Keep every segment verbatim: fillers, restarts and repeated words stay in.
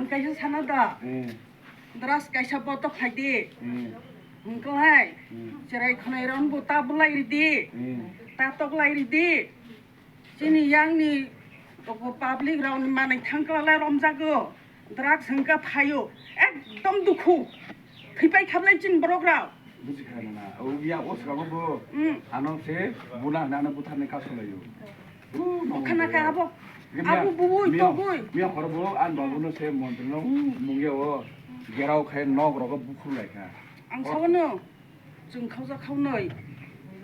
Kaisa sana da. Hmm. Drugs kaisa botok khlai di. Hmm. Hwnkhe hai. Hmm. Cherai khwnai rok bo ta bulai ridi. Hmm. Ta toklai ridi. Chini yangni public rokni manwi thangkla lai romjago. Drugs hwnkha phaio. Ekdom dukhu. Thwipai khablai chini borok rok. Buji kha na. O ya o sabo bo. Hmm. Ano se buna hwnwi ano butharni kaso laio. Bukha na ka abo. Abo bubui togoi. Miya khoro bo an babu no se montri no mungya o gerao khai nok rogo bukhur lai kha. Ang sabo no. Chwng khaujak khaunoi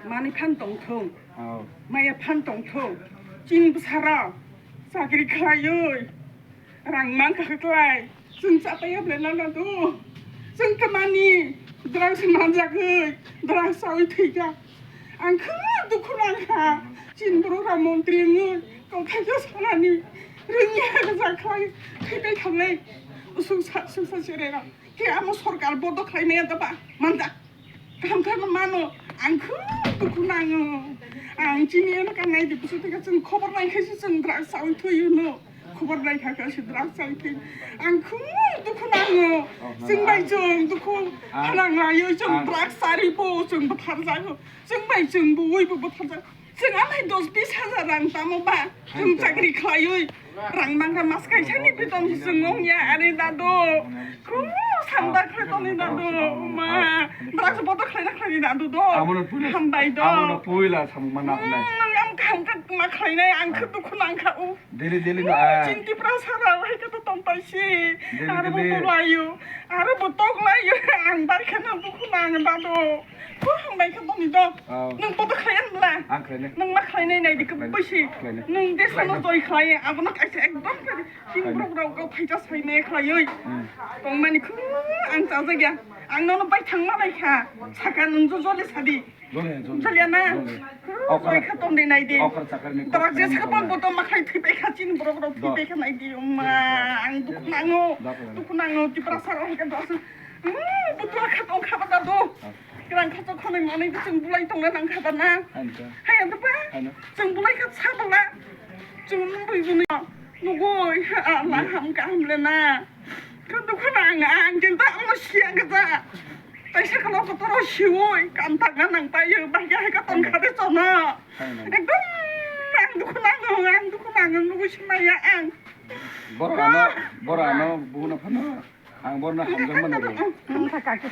manwi phan tongthung, maya phan tongthung, chini bwsarok chakri khlaiwi rang mankha khlai, chwng chapaiya belai nana do. Chwng tamani drugs manjagwi drugs chawi thwikha. Ang khe dukhu nangkha, chini borok rok montri wngwi kok thaisa sanani rwngya gwja khlai thwibai khamlai usuk sa suksa chererok. Khe amo sorkar bodo khlai maya da ba manjak. Kaham khe no mano. Ang khub dukhu nango. Ang chini eno ka nai di bwswk thwikha chwng khobor nai khe se chwng drugs chawi thwi hwno. Khobor nai kha khe se drugs chawi thwi. Ang khub dukhu nango. Chwng bai chwng dukhu nang laio chwng drugs chari bo chwng bwthar jago. Chwng bai chwng bo ui bo bwthar jago. Chwng amai dos bis hajar rang tamo ba? Chwng chakri khlaiwi rang mangkha mas kaisani beton se chwng wngya ani dadu. Kru sanda khlai toni dadu. Ma, bwrang se bodo khlaina khlaini dadu do. Hambai do. Amo no puila samung mana hwnai. Nang am kaham khe ma khlainai ang khe dukhu nangkha o. Daily daily no. Chinti pra sara hai khe to tongpai si. Aro bo tonglaio. Aro bo tonglaio. Ang bai khe no dukhu nang dadu. Kru hambai khe toni do. Nwng bodo khlaiya bla? Ang khlainai. Nwng ma khlainai nai di khe bwsi. Khlainai. Nwng de sano joi khlaiya, abono kaisa ekdom khe chini borok rok kok thaisa saimaya khlaiwi. Tongmani khu ang chajakya. Ang nono bai thangma lai kha. Saka nwng jo joli sadi. Joli, joli. Joliya na? Joli. Joi kha tongdi nai di. Drak je saka pang boto ma khlai thwi bai kha chini borok rok thwi bai kha nai di. Umma, ang dukhu nango. Dukhu nango. Tipra sar hai khe drak. Butua kha tong kha ba do. Kwrang kha chok khonwi manwi chwng bulai tongna nang kha ba na? Hai ang ba? Chwng bulai kha sa bala. Chwng nung bui buni. Nugui ha la ham kaham le na. Kha dukhu nang ang kinta ang siya kha sa. Taisa kalo ko toro siwoi kam ta ga nang payo ba ga ka tong kha de chono. Ekdom ang dukhu nang ang dukhu nang nugui simaya ang. Boro ano, boro ano buno phano ang borno hamjakmano. Ang kha kaki.